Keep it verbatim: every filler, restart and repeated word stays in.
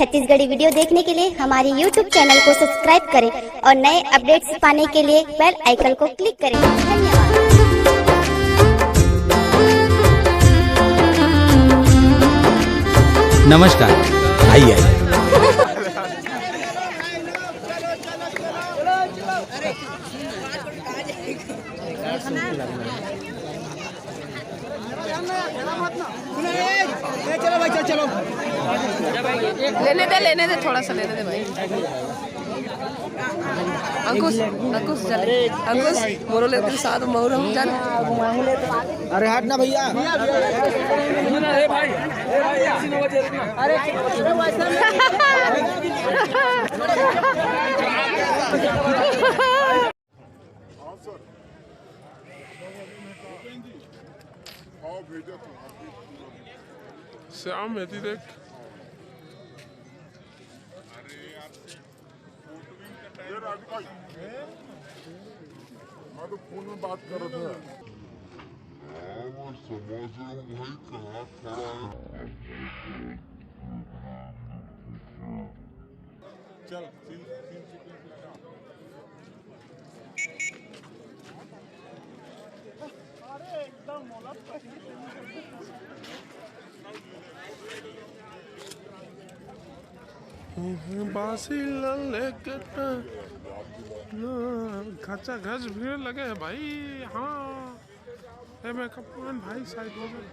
Chhattisgarhi video देखने के लिए हमारे YouTube चैनल को सब्सक्राइब करें और नए अपडेट्स पाने के लिए बेल आइकन को क्लिक करें। धन्यवाद। नमस्कार, आइए, आइए। चलो भाई, चल, चलो। लेने दे, लेने दे, थोड़ा सा लेने दे भाई। अंकुश, अंकुश चल, अंकुश बोलो, लेकिन साथ मौर हम जान। अरे हट ना भैया। श्याम मेहती देख। मैं तो फोन में बात कर रहा था। समझ रहा हूँ भाई, कहाँ खड़ा है। चल, सीन, सीन सीक्वेंस अच्छा। बासी लाल लेके घचा घच भीड़ लगे है भाई। हाँ, ए मेकअप मैन भाई साइड हो गए।